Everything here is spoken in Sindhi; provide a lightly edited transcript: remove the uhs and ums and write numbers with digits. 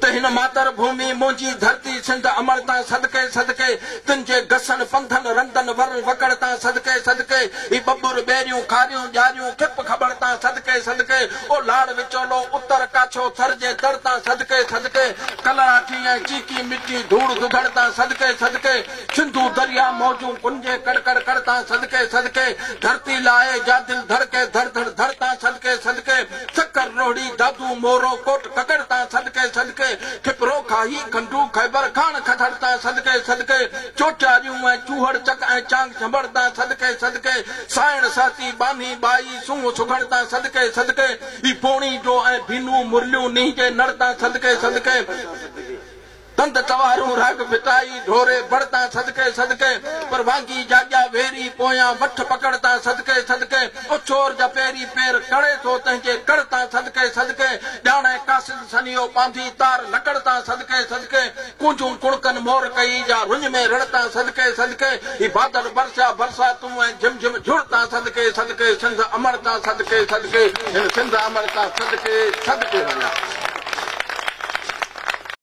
ته هن ماتر ڀومي منهنجي ڌرتي سنڌ امڙ تان صدقي صدقي تن جي گسن پنڌن رندن ور وڪڙ تان صدقي صدقي هي ٻٻر ٻيريون کاريون ڄاريون کپ کٻڙ تان صدقي صدقي او لاڙ وچولو اتر ڪاڇو ٿر جي تڙ تان صدقي صدقي ڪلراٺي ۽ چيڪي مٽي ڌوڙ ڌڌڙ تان صدقي صدقي سنڌو درياء موجون ڪن جي ڪڙ ڪڙ ڪڙ تان صدقي صدقي ڌرتي لاء جا دل ڌڙڪي ڌڙ ڌڙ ڌڙ تان صدقي صدقي سکر روهڙي دادو مورو ڪوٽ ڪڪڙ تان صدقي صدقي کپرو کاهي کنڊو خيبر کاڻ کٿڙ تان صدقي صدقي چوٽياريون ۽ چوهڙ چڪ ۽ چانگ چنبڙ تان صدقي صدقي سانئڻ سهتي ٻانهي ٻائي سونهن سگهڙ تان صدقي صدقي هي پوڻي جو ۽ ڀينو مرليون نينهن جي نڙ تان صدقي صدقي تند توارون راڳ ڦٽائي ڍوري بڙ تان صدقي صدقي پر وانگي جاڳيا ويري پويان وٺ پڪڙ تان صدقي صدقي او چور جا پيري پير ڪڙي ٿو تنهن جي ڪڙ تان صدقي صدقي ڄاڻي قاصد سنيهو ٻانڌي تار لڪڙ تان صدقي صدقي ڪونجون ڪڻڪن مور ڪئي جا رڃ ۾ رڙ تان صدقي صدقي هي بادل برسيا برساتون ۽ جھم جھم جھڙ تان صدقي صدقي سنڌ امڙ تان صدقي صدقي هن سنڌ امڙ تان صدقي صدقي وڃان.